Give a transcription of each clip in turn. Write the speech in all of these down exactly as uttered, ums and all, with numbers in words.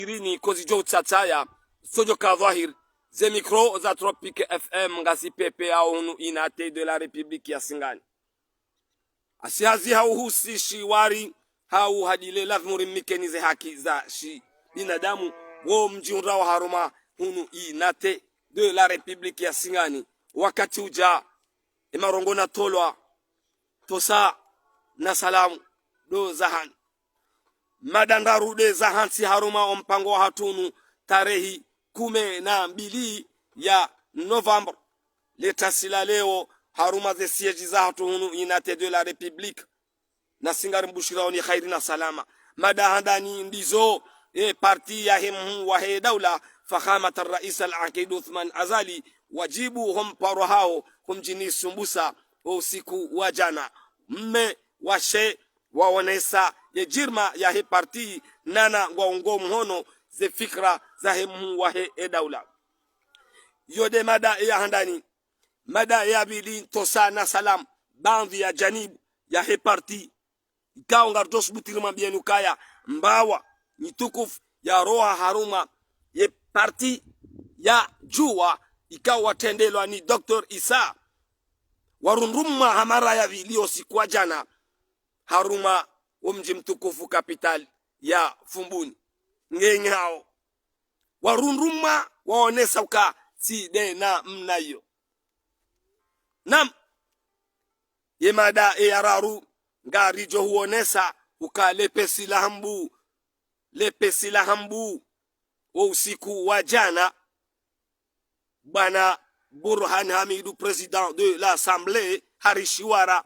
irini kozi djo utsatsaya, sodjo ka dhwahir, ze micro za Tropic F M ngasi pepe hau hunu unité de la République ya Singani. Asi hazi hau husi shiwari, hau hadile lazimu rimikeni ze haki za shibinadamu, wo mdji undrao harumwa hunu unité de la République ya Singani. Wakati udja, emarongo na tolwa, tosa na salamu, ndo zahani. Mada ndraru nde zahantsi harumwa ompango wahatru unu tarehi kume na mbili ya novembre. Letasi la leo harumwa ze siège zahatru hunu unité de la République. Na Singani mbushiraoni khairi na salama. Mada handani ndizo, e parti yahe mhuu wahe daula, Fakhamat al-Rais al-Aqid Uthman Azali, wadjibu ho mparo hawo ho mdjini Sumbusa, o usiku wa djana. Mme washe waonesa ye djirma yahe parti nana ngwaungo mhono ze fikra zahe mhuu wahe e daula. Yo nde mada ya handani. Mada ya pvili, ntosa na salam baadhwi ya janibu yahe parti. Ikao ngarudjo subutu rimwambieni ukaya mbawa nyi tukufu yaroha harumwa ye parti ya Juwa, ikao watrendelwa ni Docteur Issa. Warundrumwa ha mara ya pvili o usiku wa djana harumwa wo mdji mtukufu, capitale ya Fumbuni. Ngenyi hawo warundrumwa waonesa uka tsi nde namna iyo. Naam, ye mada e ya raru ngaridjo huonesa uka le pesi la hambu, le pesi la hambu, wo usiku wa djana, bwana Burhan Hamidou, président de l'Assemblée, hari shiwara,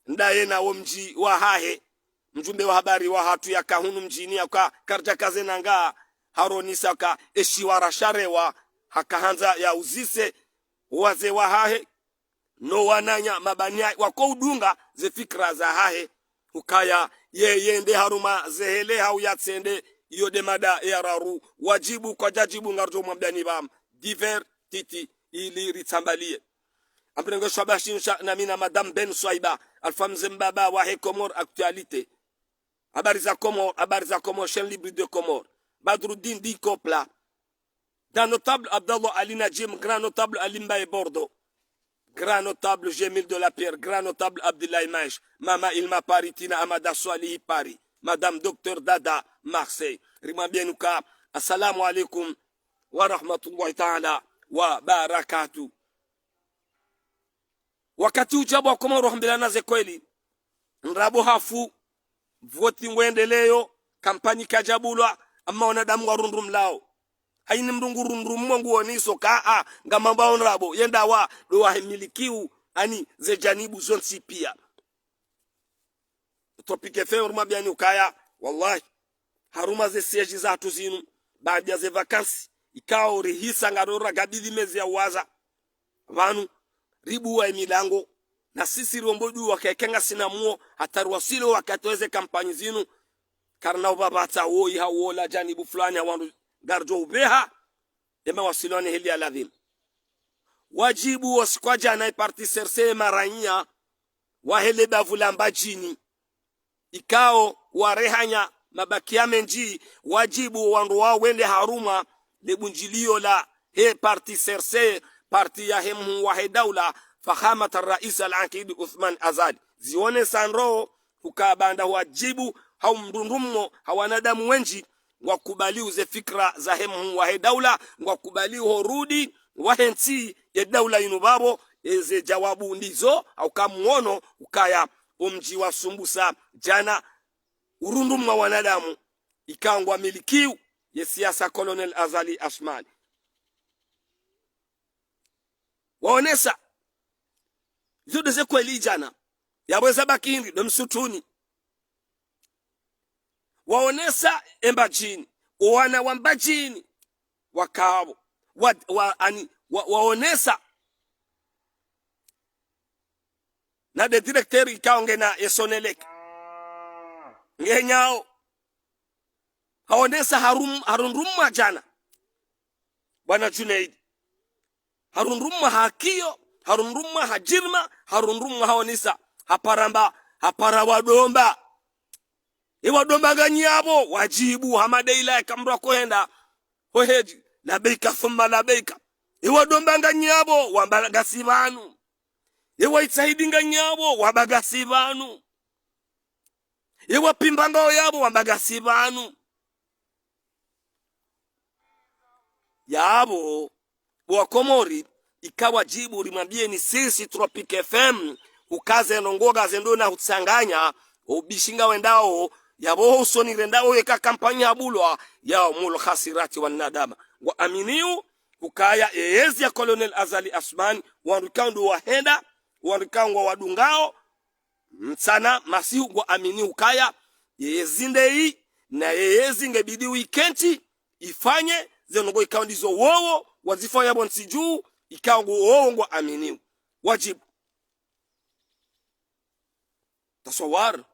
ndaye na wo mdji wahahe. Mdjumbe wa habari wahatru yaka hunu mdjini yaka karidja kaze nanga, haronesa ka eshiwara sharewa, haka handza yauzise wazee wahahe no wananya mabaniya wako udunga ze fikra zahahe, ukaya yeye nde harumwa ze hele hau yatsende. Iyo nde mada ya raru. Wadjibu kwadjadjibu ngarudjo mwambiani pvanu. Divers titi ili ritsambaliye. Amprenge shwaba shinsha na mina Madame Ben Swaiba, Alpha Mze Mbaba wahe Comores Actualité. Habari za Comores, habari za Comores, Chaîne Libre de Comores. Badruddin Di Kopla. Grand notable Abdallah Ali Najim, grand notable Ali Mbaye Bordeaux. Grand notable Jamil de la Pierre, grand notable Abdoulaye Maïch, Mama Ilma Paris, Tina Amada Swalihi Paris, Madame Docteur Dada Marseille. Rimwambieni uka, assalamu alaikum wa rahmatullahi ta'ala wa barakatuh. Wakati udja bo wa Komori wahambilana ze kweli, ndrabo hafu, voti ngwendeleyo, kampanyi kadjabulwa, amma wanadamu warundrumlao. Hayini mndru ngurundrumwa nguoneso ka a, ngamambao ndrabo, ye ndawa, ndo wahe milikiu, ani ze janibu zontsi pia. Tropic F M rimwambiani ukaya, wallahi, harumwa ze siège zahatru zinu, baada ya ze vacances, ikao rihisa ngarora gabili mezi ya uwaza. Pvanu, ribuwa emilango, na sisi riombo duwa keke ngasina muo, hata riwaswili wakati weze kampanyi zinu, karina upvapvatsa woyi hau wola janibu fulani hau wandru ngaridjo upveha, ema waswili wane heli ya ladhimu. Wadjibu wo usiku wa djana e parti C R C, maranya, wahe le bavu la Mbadjini, ikao warehanya mabakiya mendji, wadjibu wandru wao wende harumwa le bundjiliyo lahe parti C R C, parti yahe mhuu wahe daula, Fakhamat al-Rais al-Aqid Uthman Azali. Zionesa ndro, huka banda wadjibu, hau mrundrummo, ha wanadamu wendji, ngwakubaliu ze fikra zahe mhuu wahe daula, ngwakubaliu ho urudi wahe ntsi ye daula inu pvapvo, eze jawabu ndizo, hauka muono ukaya omdji wa Sumbusa djana urundrumwa wanadamu, ikao ngwamilikiu ye siasa Colonel Azali Assoumani. Waonesa, izo nde ze kweli djana, yapvo eza baki hindri, ndo msutuni. Waonesa e Mbadjini, owana wa Mbadjini, wakapvo, wa, wa, ani, wa, waonesa, na nde directeur ikao ngena e Sonelec. Ngenyao. Haonesa harum-, harundrumwa djana. Bwana Junaid. Harundrumwa ha kiyo, harundrumwa ha djirma, harundrumwa haonesa, hapara mba, hapara wadomba. Ewa Domba nganyi yapvo, wadjibu, hama de ila yeka mdru akohenda ho hedji, labeika thumma labeika. Ewa Domba nganyi yapvo, wamba ngasi pvanu. Ewa Itsahidi nganyi yapvo, wamba ngasi pvanu. Ewa Pimba ngawo yapvo, wamba ngasi pvanu. Yapvo, bo wa Komori, ika wadjibu rimwambiyeni sisi Tropic F M, uka ze ndrongoo ngaze ndo na hutsanganya, o ubishi ngawendao, yapvo ho usoni rendao yeka kampanyi habulwa, yaumul hasirati wan nadama. Ngwaaminio ukaya ye yezi ya Colonel Azali Assoumani, wandru ikao ndo wahenda, wandru ikao ngwawadungao, mtsana masihu, ngwaamini ukaya ye yezi ndeyi, na ye yezi ngebidi uikentsi, ifanye ze ndrongoo ikao ndizo wowo wazifanya pvo ntsi dju, ikao ngo wowo ngwaaminio. Wadjibu. Taswawar.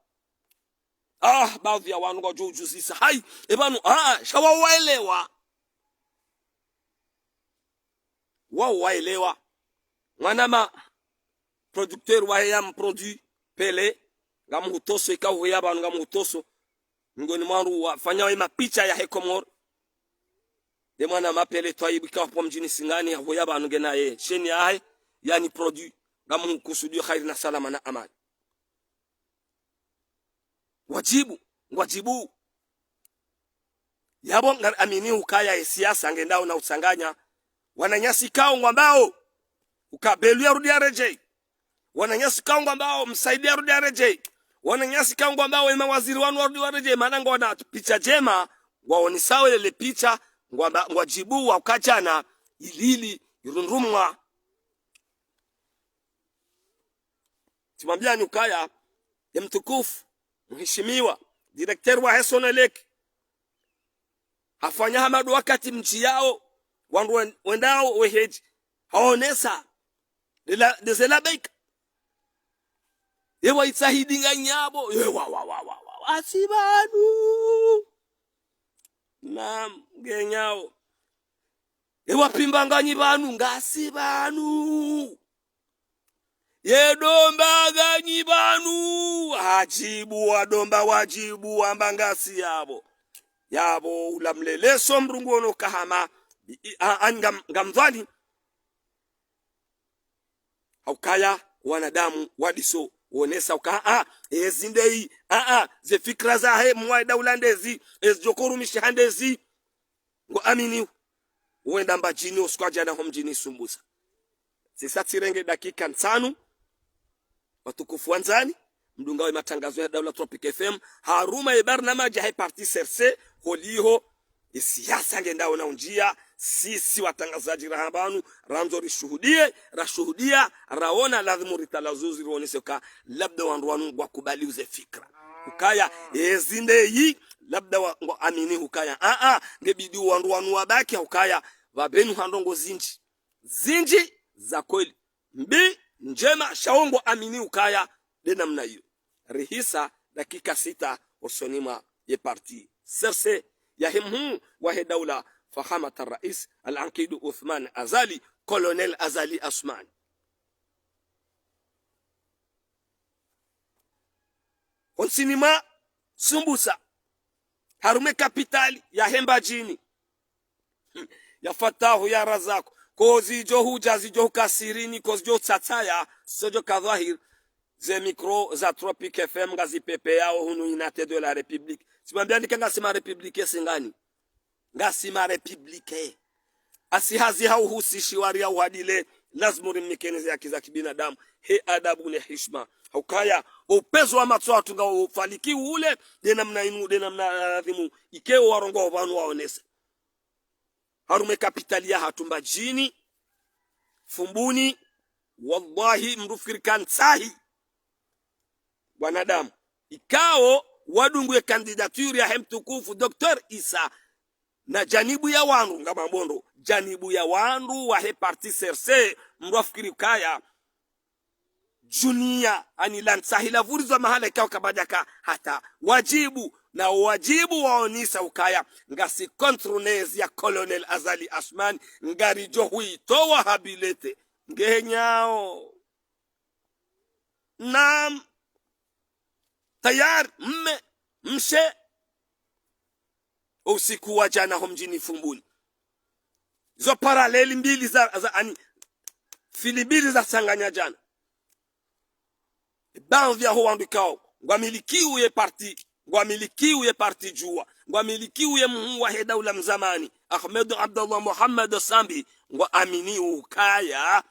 Ah, baadhwi ya wanu ngwadjo udjuzisa. Hayi, e pvanu, ah, sha wao waelewa. Wao waelewa. Mwanama producteur wahe ya mproduit Pele, ngamhutoso, ikao huya pvanu ngamhutoso. Mngoni mwa wandru wafanyao ye mapicha yahe Komori. Nde mwanama Pele Twayibu ikao pvo mdjini Singani, huya pvanu ngena ye chaîne yahe, yani produit, ngamhukusudio kheri na salama na amani. Wadjibu, ngwadjibu. Yapvo ngariamini ukaya ye siasa ngendao na utsanganya. Wananyasi ikao ngwambao uka Belu yarudi yaredjei. Wananyasi ikao ngwambao Msaidie yarudi yaredjei. Wananyasi ikao ngwambao ye mawaziri wanu warudi waredjei. Mana ngwana picha ndjema, ngwaonesao lele picha, ngwamba, ngwadjibu wa ukadjana, ilili, irundrumwa. Tsimwambiyani ukaya, ye mtukufu, mheshimiwa, directeur wahe Sonelec, hafanya hama ndo wakati mdjiyao, wandru wen-, wendao we hedji, haonesa, ndela, ndeze labeika. Ewa Itsahidi nganyi yapvo, ewa, wa, wa, wa, wa, wa, si pvanu. Naam, ngenyao. Ewa Pimba nganyi pvanu, ngasi pvanu. Ye Domba nganyi pvanu, hadjibu, wa Domba wadjibu, wamba ngasi yapvo. Yapvo, ula mleleso mdru nguono ukaya hama, i-, i-, a-, a-, ngam-, ngamdhwani. Haukaya wanadamu wadiso wonesa uka, a, a, ezi ndeyi, a, a, ze fikira zahe mwaye daula ndezi, ezi djoko rumishiha ndezi. Ngwaaminio wenda Mbadjini, usiku wa djana ho mdjini Sumbusa. Sisa tsirenge dakika ntsanu, watukufu wandzani, mdungao ye matrangazo ya Daula Tropic F M, harumwa ye barnamaji yahe parti C R C, holiho, ye siasa ngendao na undjia, sisi watrangazadji raha pvanu, randzo rishuhudie, rashuhudia, raona ladhimu ritalazuzi rionese uka, labda wandru wanu ngwakubalio ze fikira. Ukaya, ezi ndeyi, labda wa, ngwaamini ukaya, a, a, ngebidi wandru wanu wabaki, ukaya, pvapvenu ha ndrongoo zindji. Zindji za kweli. Mbi, ndjema, sha wo ngwaamini ukaya, nde namna iyo. Rihisa dakika sita osoni mwa ye parti C R C yahe mhuu wahe daula Fahamat Rais Al-Ankidu Uthman Azali, Colonel Azali Assoumani. Ho ntsini mwa Sumbusa, harumwa ye kapitali yahe Mbadjini. Ya Fatahu, ya Razaku. Ko zidjo hudja, zidjo huka sirini, ko zidjo utsatsaya, sodjo ka dhwahiri. Ze mikro za Tropic F M ngazipvepveyao hunu Unité de la République. Tsimwambiyani ka ngasi ma républicains Singani. Ngasi ma républicains. Asi hazi ha uhusishi wari ya uhadile, lazimu rimnikeni ze haki za kibinadamu, he adabu ne hishima. Haukaya, upvezo wa matso hatru ngao ufaliki ule, nde namna inu, nde namna ladhimu, ikao warongoao pvanu waonese. Harumwa ye kapitali yahatru Mbadjini, Fumbuni, wallahi, mdru fikiri ka ntsahi. Wanadamu, ikao wadungu ye candidature yahe mtukufu Docteur Issa, na janibu ya wandru, ngamambo ndo, janibu ya wandru wahe parti C R C, mdru afikiri ukaya, djuniya, ani la ntsahi lavurizwa mahala ikao kapvadjaka hata wadjibu, na wadjibu waonesa ukaya, ngasi contre nezi ya Colonel Azali Assoumani, ngaridjo huitowa ha bilete. Ngenyao. Naam. Tayari, mme. mshe, usiku wa djana ho mdjini Fumbuni. Zo paraleli mbili za, za, ani, fili mbili za tsanganya djana. Baadhwi yaho wandru ikao ngwamilikiwo ye parti, ngwamilikiwo ye parti Juwa, ngwamilikiwo ye mhuu wahe daula mzamani, Ahmed Abdallah Mohamed Sambi, ngwaaminiwo ukaya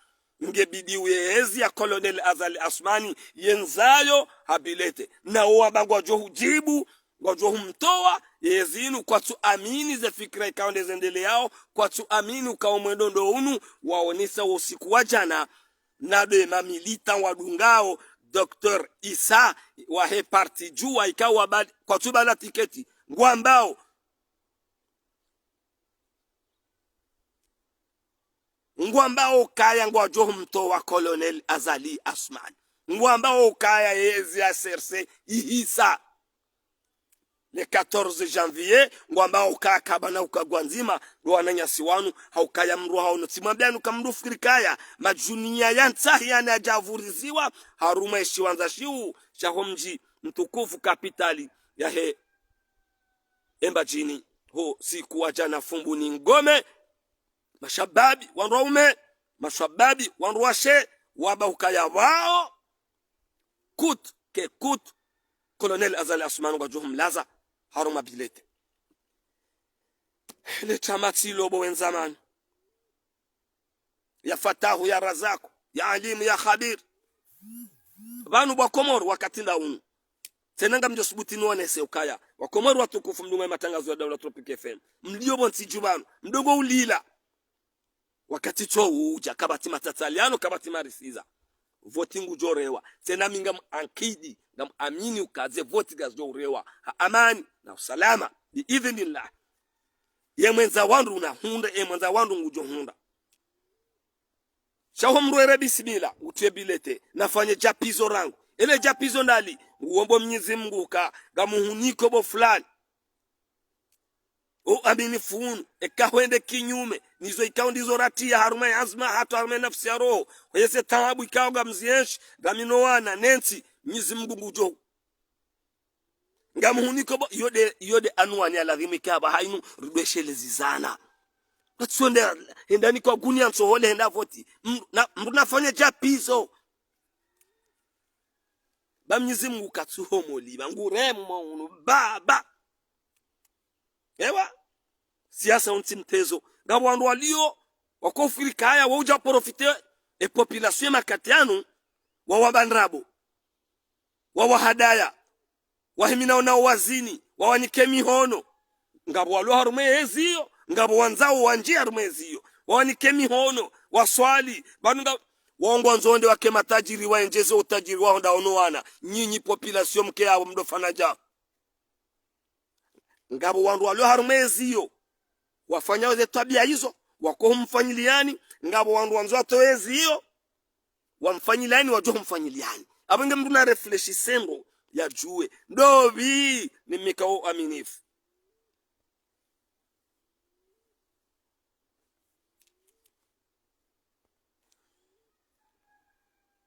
nge bidi uye ezi ya Colonel Azali Assoumani yendzayo ha bilete. Na wo wamba ngwadjo hudjibu, ngwadjo humtowa, ye ezi inu kwatsu amini ze fikira ikao nde zendeleyao, kwatsu amini ukao mwendo ndo unu, waonesa wo usiku wa djana, na nde ma militants wadungao Docteur Issa wahe parti Juwa ikao wabali, kwatsu bala tiketi, ngwambao, ngwambao ukaya ngwadjo humtowa Colonel Azali Assoumani. Ngwambao ukaya ye ezi ya C R C ihisa. Le quatorze janvier, ngwambao ukaya kabana ukagwa ndzima, ndo wananyasi wanu, ha ukaya mdru haono. Tsimwambiani uka mdru fikiri kaya, madjuniya ya ntsahi yani yadjavuriziwa, harumwa ye shiwandza shiwu, sha ho mdji mtukufu kapitali yahe Mbadjini, ho usiku wa djana Fumbuni Ngome, mashababi, wandru waume, mashababi, wandru washe, wamba ukaya wao, coûte que coûte, Colonel Azali Assoumani ngwadjo humlaza, harumwa bilete. Le tamati lobo wendza mani. Ya Fatahu, ya Razaku, ya Alimu, ya Khabir. Pvanu bo Wakomori wakati nda unu. Tsena ngamdjo subuti niwonese ukaya Wakomori watukufu mdungao ye matangazo ya Daula Tropic F M, mlio pvontsi dju pvanu, mdungo ulila. Wakati tso udja, kapvatsi matsatsaliyano, kapvatsi marisiza. Voti ngudjo rewa. Tsena mi ngam ankidi, ngam amini uka ze voti ngazidjo urewa ha amani na usalama, bi idhinillah. Ye mwendza wandru una hundra, ye mwendza wandru ngudjo hundra. Sha ho mdru ere bismillah, utwe bilete, nafanye djapizo rangu. Ele djapizo ndali, uombo Mnyezi Mngu uka, ngamuhuniko bo fulani. O aminifu unu, eka hwende kinyume, nizo ikao ndizo ratiya harumwa ye anzma hatru harumwa ye nafsi ya roho, hweze taabu ikao ngamzienshi, ngami no wana, ne ntsi, Mnyezi Mngu ngudjo ngamuhuniko bo, iyo nde, iyo nde anwani ya ladhimu ikao pvahanu ridweshelezizana. Katsonde, hendani kwa guni ya ntsohole henda voti. Mdru na, mdru nafanye djapizo. Ba Mnyezi Mngu katsuhomoli, ba nguremo unu, baba. Ewa. Siasa untsi mtezo. Ngapvo wandru walio, wako fikiri kaya, wa udja profiter, e population ye makati yanu, wawamba ndrabo. Wawahadaya. Wahiminao nao wazini, wawanike mihono. Ngapvo walio harumwa ye ezi iyo, ngapvo wandzao wandjie harumwa ye ezi iyo. Wawanike mihono, waswali, pvanu nga, wao ngwandzo wende wake matajiri waendjeze utajiri waho ndawo no wana. Nyinyi population mke yapvo mdofanya dja. Ngapvo wandru walio harumwa ye ezi iyo, wafanyao ze twabiya izo, wako humfanyiliyani, ngapvo wandru wandzo watowe ezi iyo, wamfanyiliyani, wadjo humfanyiliyani. Apvo nge mdru na réfléchisse ndro, yadjuwe. Ndopvi, nimika o aminifu.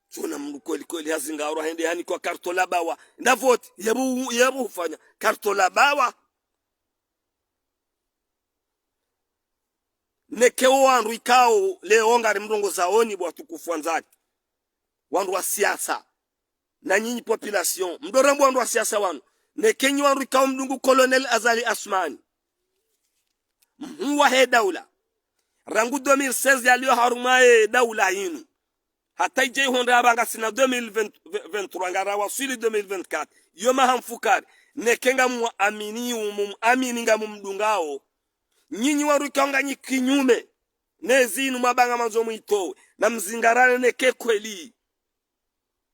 Tsona mdru kweli kweli hazingarwa hende hanikwa karto la bawa. Nda voti, yapvo, yapvo hufanya. Karto la bawa. Neke o wandru ikao leo ngari mrongozaoni bo watukufu wandzani. Wandru wa siasa. Na nyinyi population. Mdoramba wandru wa siasa wanu. Neke nyi wandru ikao mdungu Colonel Azali Assoumani. Mhuu wahe daula. Rangu deux mille seize yalio harumwa ye daula yinu. Hata idje ihondre apva ngasina deux mille vingt, vingt-trois, ngara waswili deux mille vingt-quatre. Yo maha mfukare. Neke ngamwaamini, umu amini ngamumdungao. Nyinyi wandru ikao nganyi kinyume ne ezi inu mwamba ngamwandzo mwitowe. Na mzingarane neke kweli.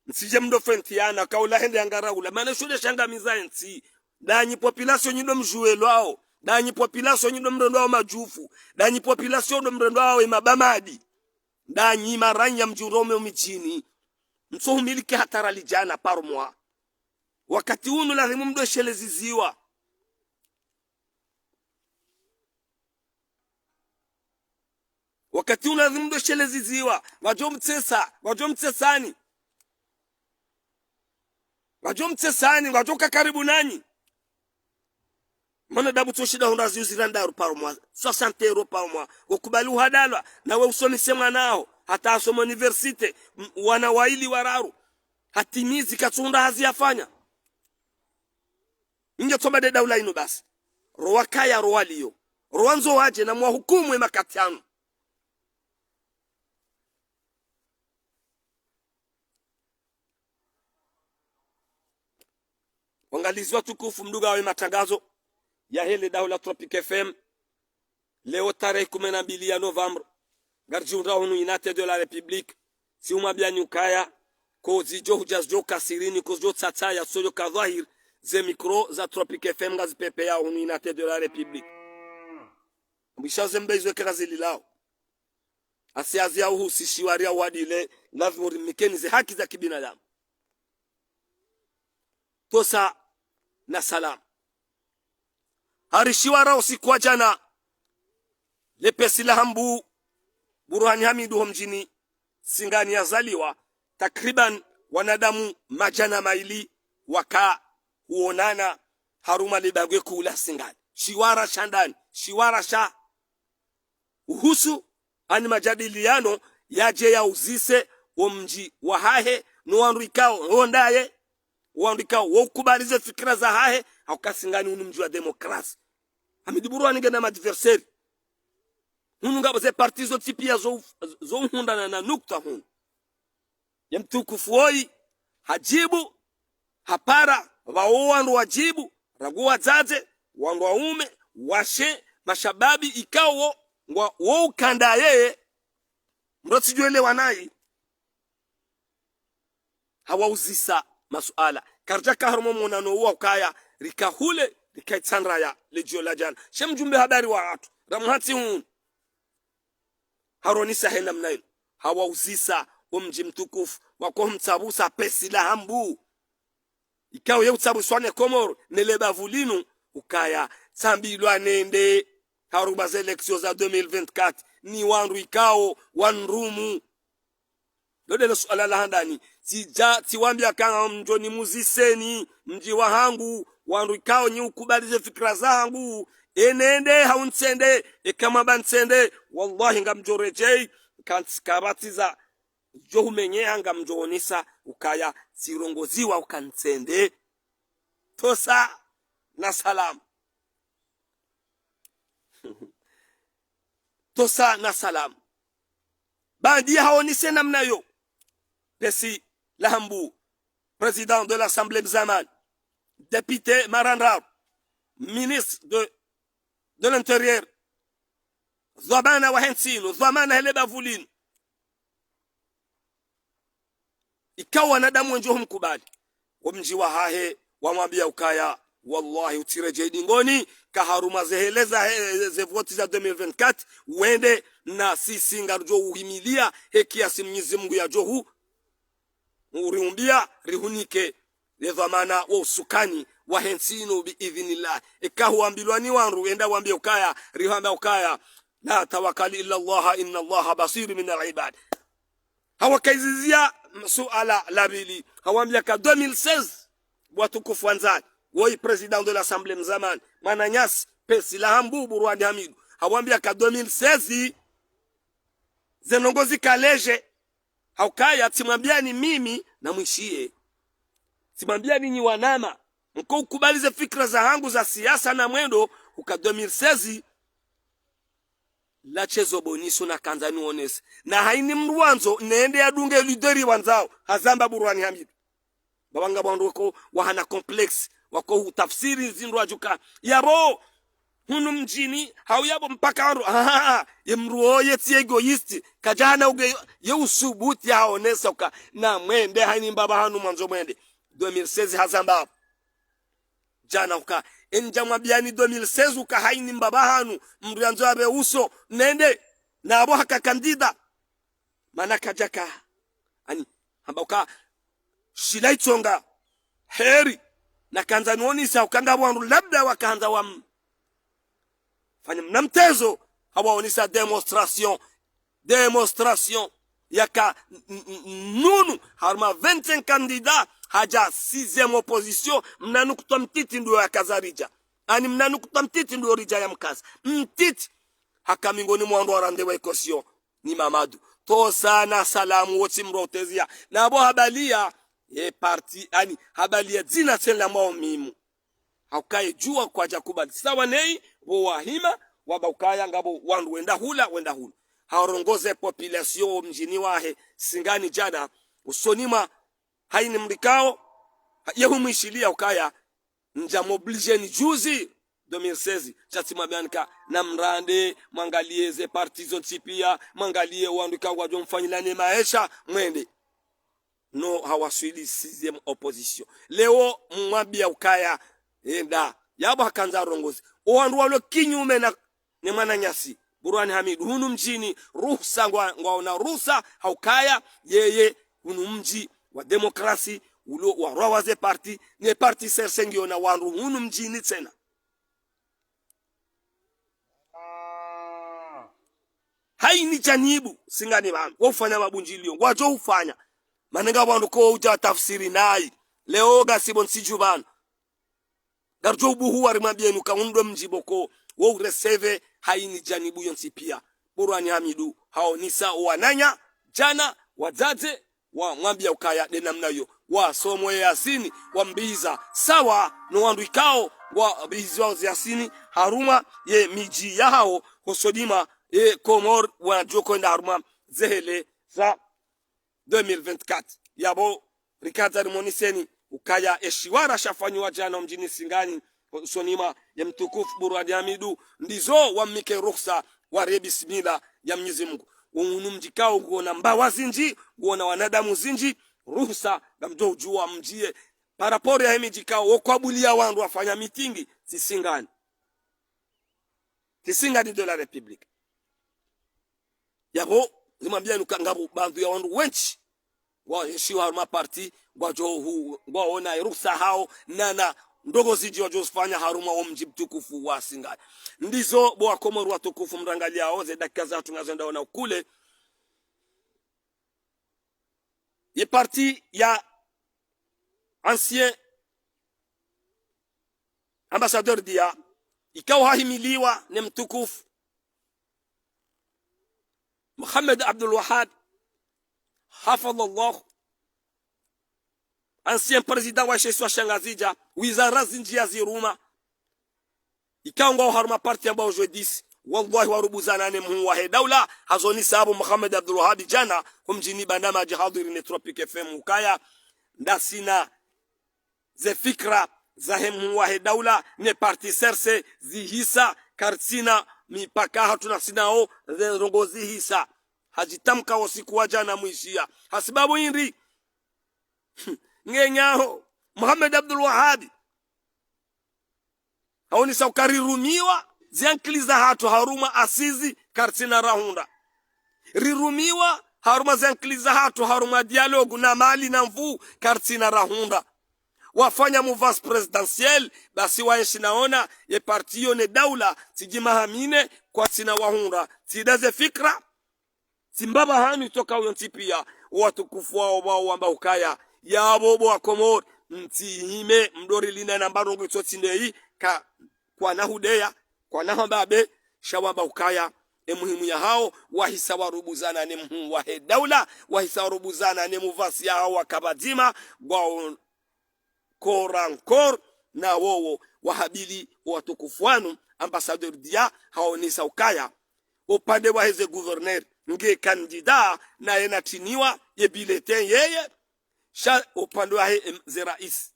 Msidje mdofentiyana, kaula hende yangaraula. Mana sho nde shangamiza entsi. Ndanyi population nyi ndo mdjuwelwao. Ndanyi population nyi ndo mrendwao madjufu. Ndanyi population ndo mrendwao emabamadi. Ndanyi maranya mdjurome omidjini. Mtsohumiliki hata rali djana par mois. Wakati unu lazimu mdwesheleziziwa. Wakati unu lazimu mdwesheleziziwa. Ngwadjo mtsesa, ngwadjo mtsesani. Ngwadjo mtsesani, ngwadjo ka karibu nanyi. Mwanadamu tso shinda hundra zio zira ndraru par mois, soixante euros par mois. Ukubali uhadalwa, nawe usomise mwana waho, hata asome université, m-, wana waili wararu. Hatimizi katsuhundra hazi yafanya. Inge tsomba nde daula inu basi. Ro wakaya ro walio. Ro wandzo wadje na mwahukumu ye makati yanu. Wangalizi watukufu, mdungao ye matangazo yahe le daho la Tropic F M, leo tarehi kume na mbili ya novembre, ngaridjihundrao hunu Unité de la République, tsi umwambiani ukaya, ko zidjo hudja zidjo ka sirini, ko zidjo tsatsa ya soyo ka dhwahiri, ze micro za Tropic F M ngazipvepveyao hunu Unité de la République. Mbisha ze mbe izo ekera zililao. Asi hazi ya uhusishiwa ria wadile, lazimu rimikeni ze haki za kibinadamu. Tosa na salama. Harishiwa ra usiku wa djana, le pesi la Hambu, Burhani Hamidu ho mdjini Singani yazaliwa, takriban wanadamu madjana maili waka huonana harumwa le bangwe kuu la Singani. Shiwara sha ndani, shiwara sha uhusu ani majadiliano yadje yauzise wo mdji wahahe, no wandru ikao wo ndaye, wandru ikao wo ukubali ze fikira zahahe, hauka Singani unu mdji wa démocratie. Hamidi Burwani ngena ma adversaire. Hunu ngapvo ze parti zontsi pia zo, zo uhundrana na nukta hunu. Ye mtukufu woyi hadjibu, hapara, pvao wandru wadjibu, rangu wadzadze, wandru waume, washe, mashababi, ikao, ngwa, wo ukanda yeye, mdru tsidjuelewa nayi. Hawauzisa masuala. Karidjaka harumwa mwonano uwa ukaya, rika hule, rika Itsandraya, le djio la djana. She mdjumbe habari wahatru, ramuhatsi hunu. Haronesa he namna inu. Hawauzisa wo mdji mtukufu, wako humtsabusa pesi la Hambu. Ikao ye utsabuswa ne Komoro, ne le bavu linu, ukaya tsambilwa nende harumwa ze élections za deux mille vingt-quatre, ni wandru ikao wandrumu. Lo ndele suala la handani, tsidja, tsiwambia kanga mdjo nimuziseni, mdji wahangu, wandru ikao nyi ukubali ze fikira zahangu, enende hau ntsende, eka mwamba ntsende, wallahi ngamdjo redjei, kantsi kabatiza, djo humenyeha ngamdjo onesa, ukaya, tsirongoziwa uka ntsende. Tosa na salama. Tosa na salama. Bandi haonese namna yo. Pesi la Hambu, président de l'Assemblée mzamani, député mara ndraru, ministre de, de l'Intérieur, dhwamana wahe ntsi inu, dhwamana he le bavu linu. Ikao wanadamu wendji humkubali. Wo mdji wahahe wamwambia ukaya, wallahi utsiredjei dingoni, ka harumwa ze hele za he, ze voti za deux mille vingt-quatre, wende na sisi ngarudjo uhimilia, he kiasi Mwenyezi Mungu yadjo hu, uriumbia, rihunike, le dhwamana wo usukani wahe ntsi inu bi idhinillah. Eka huambilwa ni wandru, enda wambie ukaya, rihamba ukaya, لا توكل إلا الله إن الله بصير من العباد. Hawakaizizia suala la pvili. Hawambia ka deux mille seize, watukufu wandzani, woyi président de l'Assemblée mzamani, mwananyasi, pesi la Hambu Burwani Hamidu. Hawambia ka deux mille seize, ze ndrongoo zika ledje. Haukaya tsimwambiani mimi na mwishiye. Tsimwambiani nyi wanama, mko ukubali ze fikira zahangu za siasa na mwendo, uka deux mille seize, la chezo boniso na kandza nionese. Na haini mdru wandzo, nende yadunge leader wandzao, hazamba Burwani Hamidu. Baba ngapvo wandru wako wahana complexe, wako hutafsiri zindru wadjuka. Yapvo, hunu mdjini, hau yapvo mpaka wandru, ha, ha, ha, ye mdru oye tsi égoïste, kadjahana uge, ye usubuti haonesa uka, na mwende, haini mbaba hanu mwandzo mwende. Deux mille seize hazamba apvo. Djana uka, enja mwambiani deux mille seize uka haini mbaba hanu, mdru yandzo yapve uso, nende, na apvo haka candidat. Mana kadjaka. Ani, hamba uka, shila itsonga. Heri, na kandza nionesa uka ngapvo wandru labda wakahandza wam-, fanya mna mtezo, hawaonesa démonstration. Démonstration. Yaka n-, n-, n-, nunu, harumwa vingt-cinq candidats, hadja sixième opposition, mna nukutwa mtiti ndo yaka zaridja. Ani mna nukta mtiti ndo ridja ya mkaza. Mtiti. Haka mingoni mwa wandru warandzi wa équation ni Mamadu. Tosa na salamu wotsi mrotezia. Na bo habaliya ye parti, ani habaliya dzina tsena mwa mimu. Haukaye djuwa kwadja kubali. Sawa neyi, bo wahima, wamba ukaya ngapvo wandru wenda hula, wenda hula. Harongoze population wo mdjini wahe, Singani djana, usoni mwa hayini mrikao, ha-, ye humwishiliya ukaya, ndja mobilisé ni juzi, deux mille seize, sha tsi mwambiani ka, na mrande, mwangaliye ze parti zontsi piya, mwangaliye wandru ka ngwadjo mfanyilani maesha, mwende. No hawaswili sixième opposition. Leo mwambiya ukaya, enda. Yapvo hakandza rongozi. O wandru walo kinyume na ne mwananyasi Burhani Hamidu hunu mdjini, ruhusa ngwa, ngwaona ruhusa, haukaya, yeye, hunu mdji wa démocratie, ulo warwawa ze parti, ne parti C R C ngiona wandru hunu mdjini tsena. Hayini djanibu, Singani pvanu, wo ufanya mabundjiliyo, ngwadjo ufanya. Mana ngapvo wandru ko udja tafsiri nayi. Leo ngasi pvo ntsi dju pvanu. Ngaridjo ubuhuwa rimwambiyeni uka undro mdji pvoko, wo ureseve hayini djanibu yontsi piya. Burhani Hamidu, haonisa wananya, djana, wadzadze, wamwambiya ukaya nde namna yo. Wasomo ye Yasini, wambiza, sawa, no wandru ikao, wambiziwa ze Yasini, harumwa ye midji yahawo, hosoni mwa, ye Komori, wadjo kwenda harumwa, ze hele, za, deux mille vingt-quatre. Yapvo, rikadza rimoniseni, ukaya eshiwara shafanyiwa djana mdjini Singani, usoni mwa ye mtukufu Burhani Hamidu, ndizo wamnike ruhusa, ware bismillah ya Mnyezi Mungu. Unu mdji kao nguona mbawa zindji, nguona wanadamu zindji, ruhusa, ngamdjo udjuwa mdjiye. Par rapport yahe midji kao, wo kwabuliya wandru wafanya mitingi, tsi Singani. Tsi Singani de la République. Yapvo, rimwambiyani uka ngapvo baadhwi ya wandru wendji, ngwaeshiwa harumwa parti, ngwadjo hu-, ngwaona ye ruhusa hawo, nana ndrongo zindji wadjo zifanya harumwa wo mdji mtukufu wa Singani. Ndizo, bo wakomori watukufu mrangaliyao, ze dakika zatru ngazo ndaona ukule. Ye parti ya ancien ambassadeur Dia, ikao hahimiliwa ne mtukufu Mohamed Abdul Wahab, hafidhahullah, ancien président wa she isiwa sha Ngazidja, wizara zindji yaziruma, ikao ngwao harumwa parti yambwao G dix, wallahi warubuzana ne mhuu wahe daula, hazonisa apvo Mohamed Abdul Wahab djana, ho mdjini Bandamadji hadhwiri ne Tropic F M ukaya, ngasina ze fikra zahe mhuu wahe daula, ne parti C R C zihisa, karitsina mipaka hatru ngasina wo, ze ndrongo zihisa. Hadjitamka wo usiku wa djana mwishiya. Hasibabu hindri? Ngenyaho, Mohamed Abdul Wahab, haonisa uka rirumiwa, ze ankili zahatru harumwa assises, karitsina rahundra. Rirumiwa, harumwa ze ankili zahatru, harumwa dialogue na mali na nvuu, karitsina rahundra. Wafanya mouvance présidentielle, basi waenshi naona, ye parti yo ne daula, tsidji mahamine, kwatsina wahundra, tsi nda ze fikra, tsi mbaba hanu itsoka uyo ntsi piya, watukufu wao wao wamba ukaya, yapvo bo wakomori, mtsihime, mdori lina namba ndrongo itso tsi ndeyi, ka, kwana hudeya, kwana hambabe, sha wamba ukaya, e muhimu yahawo, wahisa warubuzana ne mhuu wahe daula, wahisa warubuzana ne mouvance yahawo waka pvadzima, ngwao corps à corps, na wowo, wahabili, watukufu wanu, ambassadeur Dia, haonisa ukaya, upande wahe ze gouverneur, nge candidat, naye natriniwa, ye bulletin yeye, sha upande wahe, em, ze rais,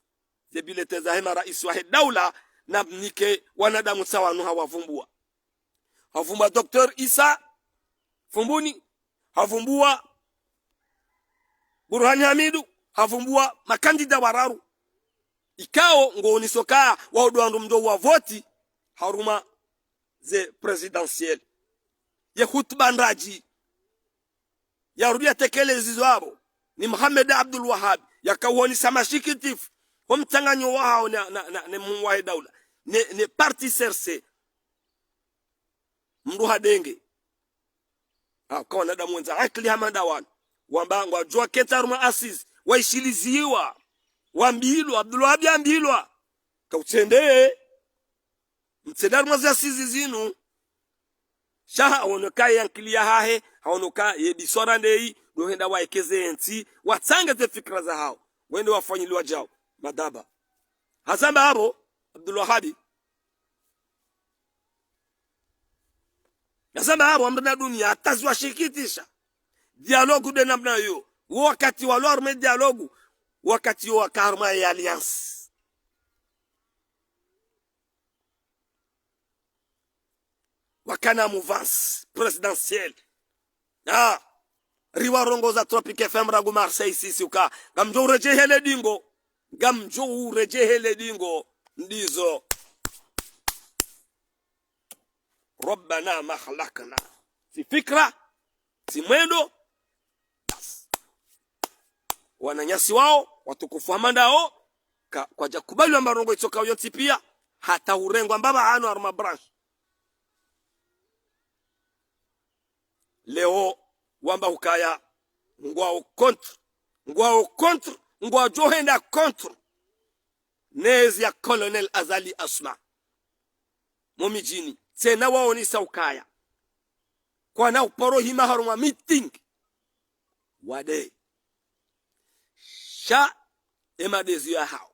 ze bulletin zahe marais wahe daula, namnike wanadamu tsi wanu hawavumbua. Havumbua Docteur Issa Fumbuni, havumbua Burhani Hamidu, havumbua makandida wararu. Ikao ngooniso ka wao ndo wandru mdjo wavoti harumwa ze présidentielles. Ye hutuba ndradji yarudi yatekelezizo apvo ni Mohamed Abdul Wahab, yakaonesa mashikitifu ho mtsanganyo wahawo na, na, na, ne mhuu wahe daula, ne, ne parti C R C. Mndru hadenge. Ha, ka wanadamu wendza akili hama nda wanu. Wamba ngwadjo kentsi harumwa assises, waishiliziwa. Wambilwa, Abdul Wahab yambilwa, kautsende. Mtsedari mwazi ya sizi zinu. Sha haono ka ye ankili yahahe, haono ka ye biswara ndeyi, ndo henda waekeze entsi, watsange ze fikira zahawo. Wende wafanyiliwa djao, madhaba. Hazamba apvo, Abdul Wahabi. Hazamba apvo, amri na dunia, hata ziwashikitisha. Dialogue nde namna iyo. Wo wakati walo harumwa dialogue, wakati wo waka harumwa ye alliance. Wakana mouvance présidentielle. Ah, riwarongoza Tropic F M rangu Marseille sisi uka. Ngamdjo uredjehele dingo. Ngamdjo uredjehele dingo. Ndizo. ربنا ما خلقنا. Tsi fikira, tsi mwendo. Basi. Wananyasi wawo, watukufu hama ndawo, ka, kwadja kubaliwa marongo itsoka uyo ntsi piya, hata urengwa mbapvi hanu harumwa branche. Leo, wamba hukaya, ngwawo contre, ngwawo contre, ngwadjo henda contre nezi ya Colonel Azali Assoumani. Mo midjini, tsena waonesa ukaya kwana uparo hima harumwa meeting. Wade. Sha, e madezi yahawo.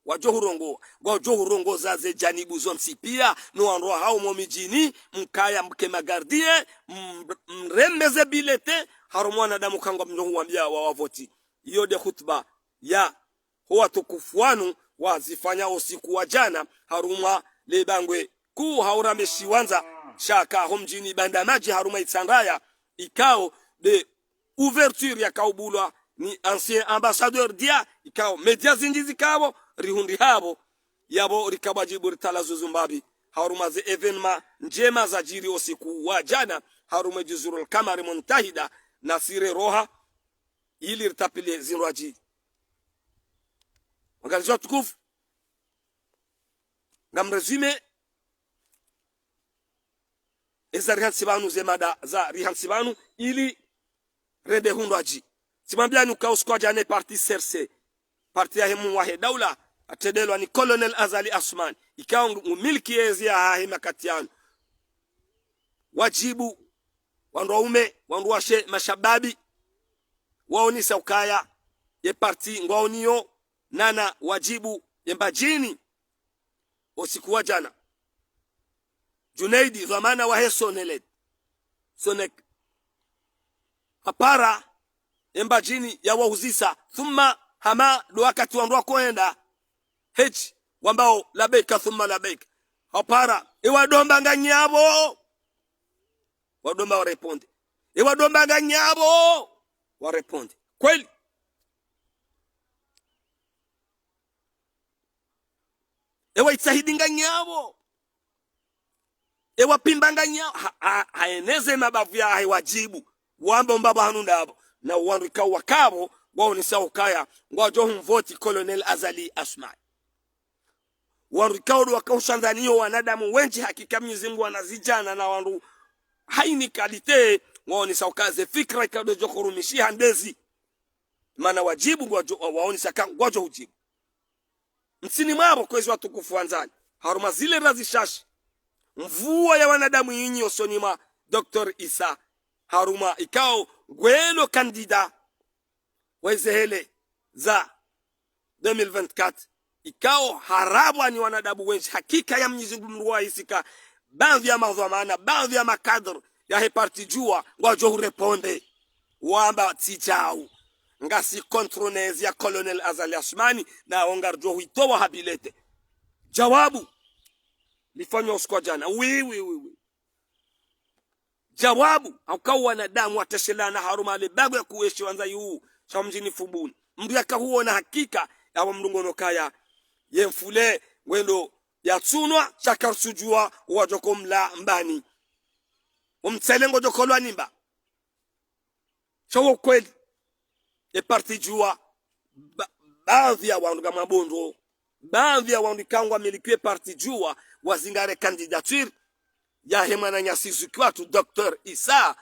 Wadjo hurongoa, ngwadjo hurongoza ze janibu zontsi piya, no wandru wahawo mo midjini, mkaya mke magardien, m-, mreme ze bilete, harumwa wanadamu kangwa mdjo huwambia wa wavoti. Iyo nde hutuba ya ho watukufu wanu wazifanya usiku wa jana, harumwa le bangwe kuu hau rambe shiwandza shaka ho mdjini Bandamadji harumwa Itsandraya, ikao nde ouverture yakaubulwa ni ancien ambassadeur Dia, ikao média zindji zikapvo, rihundri hapvo, yapvo rikabwa djibu ritala zuzu mbapvi, harumwa ze événement ndjema zadjiri usiku wa jana, harumwa Juzurul Kamari Muntahida, na sire roha, ili ritapile zindrwadji. Wangalizi watukufu, ngam résumé eza rihantsi pvanu, ze mada za rihantsi pvanu, ili rende hundrwadji. Tsimwambiani uka usiku wa jana e parti C R C, parti yahe mhuu wahe daula, atrendelwa ni Colonel Azali Assoumani, ikao ngu-, ngumiliki yezi yahahe makati yanu. Wadjibu, wandru waume, wandru washe, mashababi, waonesa ukaya ye parti ngwaoniyo, nana wadjibu ye Mbadjini. Usiku wa jana, Junaidi, dhwamana wahe Sonelec, Sonec, hapara e Mbadjini yawahuzisa, thumma hama ndo wakati wandru wakohenda hedji, wambao labeika thumma labeika. Hapara, e wadomba nganyapvo. Wadomba wareponde. E wadomba nganyapvo. Wareponde. Kweli. E waitsahidi nganyapvo. E wapvimba nganyapvo. Ha, ha, haeneze mabavu yahe wadjibu. Wamba mbapvi hanu ndapvo. Na wandru ikao wakapvo, waonesa ukaya ngwadjo humvoti Colonel Azali Assoumani. Wandru ikao ndo wakaushandzaniyo wanadamu wendji, hakika Mwenyezi Mungu wana zidjana na wandru haini qualité, waonesa uka ze fikira ikao ndo djo hurumishiha ndezi. Mana wadjibu ngwadjo, wa-, waonesa ka ngwadjo hudjibu. Ntsini mwapvo kwezi watukufu wandzani, harumwa zile razi shashi, mvua ya wanadamu yinyi osoni mwa Docteur Issa, harumwa ikao ngwendo candidat wa izehele za deux mille vingt-quatre, ikao harapvwa ni wanadamu wendji, hakika ya Mwenyezi Mungu mdru wahisika, baadhwi ya madhwamana, baadhwi ya makadre yahe parti Juwa, ngwadjo hureponde. Wamba tsi djau. Ngasi contre nezi ya Colonel Azali Assoumani, na wo ngaridjo huitowa ha bilete. Jawabu lifanywa usiku wa jana. Oui, oui, oui, oui. Jawabu, hauka wanadamu wateshelana harumwa le bangwe ya kuweshi wandza yu, sha mdjini Fumbuni. Mdru yakahuona hakika, yapvo mdru ngono kaya, ye mfule, ngwendo yatsunwa, sha karitsudjua, wadjo komla mbani. Omtsele ngodjo kolwa nimba. Sha wo kweli. E parti Juwa, ba-, baadhwi ya wandru ngamwambo ndro, baadhwi ya wandru ikao ngwamiliki e parti Juwa, wazingare candidature yahe mwananyasi zuki watru Docteur Issa,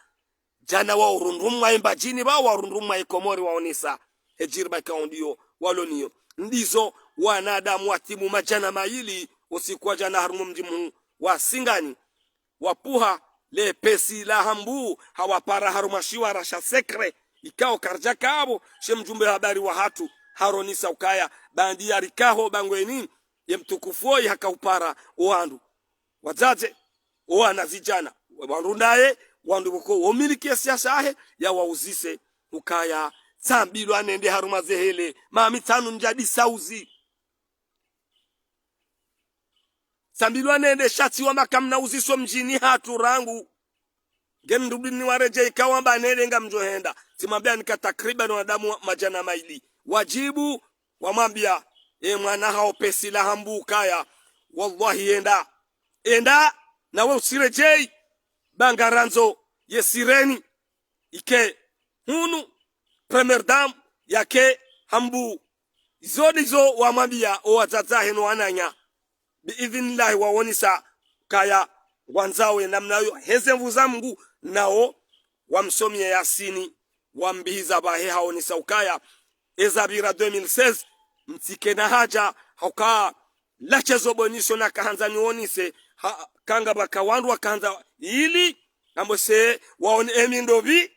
jana wa urundrumwa e Mbadjini, ba wa urundrumwa e Komori waonesa, he djiriba ikao ndiyo, walo niyo. Ndizo, wanadamu watimu madjana mayili, usiku wa jana harumwa mdji mhuu wa Singani, wapvuha le pesi la Hambu, hawapara harumwa shiwara sha secret, ikao karidja kapvo, she mdjumbe habari wahatru, haronesa ukaya, baanda yarikaho bangweni, ye mtukufu oyi hakaupara owandru wadzadze, owanazidjana, wandru ndaye, wandru pvoko womiliki yesiasa yahe, yawauzise ukaya, tsambilwa nende harumwa zehele, mami tsanu ndjadisa uzi. Tsambilwa nende sha tsi wamba kamna uziso mdjini hatru rangu. Nge mdrudini waredjei kawamba nende ngamdjohenda. Tsimwambia nika takriban wanadamu wa-, madjana mayili. Wadjibu, wamwambia, e mwana hawo pesi la Hambu ukaya. Wallahi enda. Enda, nawe utsiredjei. Ba ngarandzo, yesireni. Ike hunu, première dame yake Hambu. Izo ndizo wamwambia owadzadze wahe no wananya. Bi idhinillahi waonesa ukaya ngwandzao ye namna yo, heze nvu za Mungu, nawo wamsomia Yasini, wambihiza pvahe haonesa ukaya, eza pvira deux mille seize, mtsike na haja, hauka lache zo bonisho nakahandza nionese, ha, kanga pvaka wandru wakahandza ili, namwese waone emi ndopvi,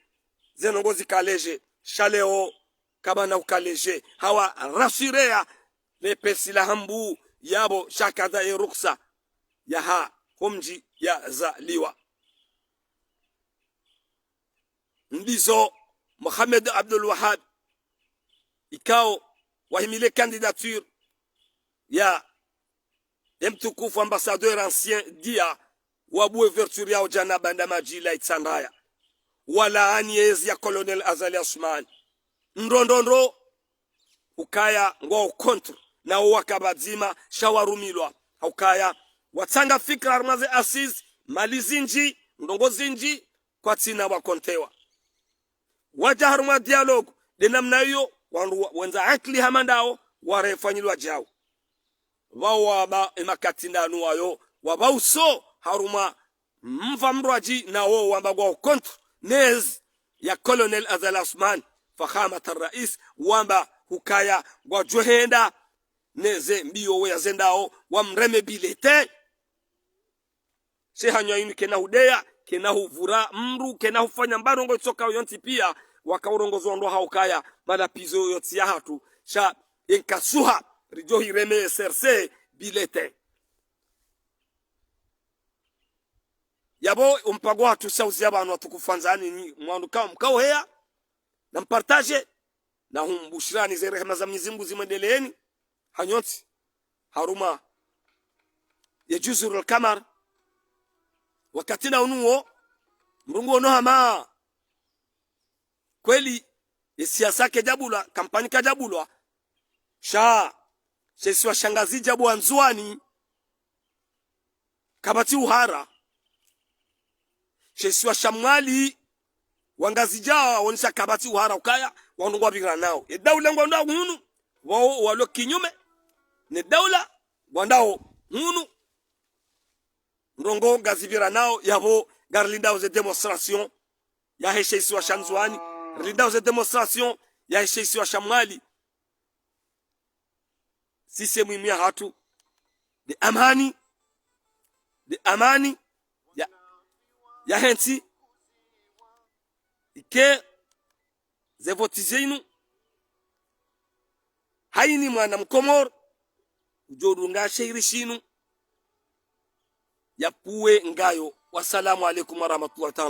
ze ndrongoo zikaleje, sha leo, kapvana ukaleje, hawa rassurea, le pesi la Hambu, yapvo, sha kahandza ye ruksa, yaha, homdji yazaliwa. Ndizo Mohamed Abdul Wahab, ikao wahimile candidature ya ye mtukufu ambassadeur ancien dia, wabuwe ouverture yao djana baanda madji la Itsandraya. Walaani yezi ya Colonel Azali Assoumani. Ndro, ndro, ndro, ukaya ngwao contre, nawo waka pvadzima, sha warumilwa. Haukaya, watsanga fikira harumwa ze assises, mali zindji, ndrongoo zindji, kwatsina wakontewa. Wadja harumwa dialogue, nde namna iyo, wandru wa-, wendza akili hama ndawo, warefanyilwa djao. Pvao wamba emakati ndanu wayo, wamba uso, harumwa mva mrwadji, nawo wamba ngwao contre, nezi ya Colonel Azali Assoumani, Fakhamat al-Rais, wamba hukaya ngwadjohenda, neze mbiyo we yazendao, wamreme bilete. She hanywa inu kena hudeya, kena huvura mdru, kena hufanya mba ndrongoo itsoka yontsi pia, waka urongozo ndo haukaya, mana pizo yotsi yahatru, sha yenkasuha, ridjo hireme S R C, bilete. Yapvo, ompango hatru sha uziya pvanu watukufu wandzani nyi, mwandru kao, mkao heya, na mpartage, na humbushirani ze rehema za Mwenyezi Mungu zimwendeleeni, hanyu ontsi, harumwa ye Juzur al-Kamar, wakati na unu wo, mrungu ono hama, kweli, ye siasa kedjabulwa, kampanyi kadjabulwa, sha, she isiwa sha Ngazidja pvo Ndzuwani, kapvatsi uhara. She isiwa sha Mwali, Wangazidja waonesa kapvatsi uhara ukaya, wandru ngwapviranao. Ye daula ngwandao hunu, wao walo kinyume, ne daula ngwandao hunu. Ndrongoo ngazipviranao, yapvo ngarilindao ze démonstration, yahe she isiwa sha Ndzuwani, rilindao ze démonstration, yahe she isiwa sha Mwali. Sisi muhimu yahatru, nde amani, nde amani, ya, yahe ntsi, ike, ze voti zinu, hayina mwana Mkomori, udjo dunga shehiri shinu, yapvuwe ngayo. Wassalamu alaikum warahmatullahi taala.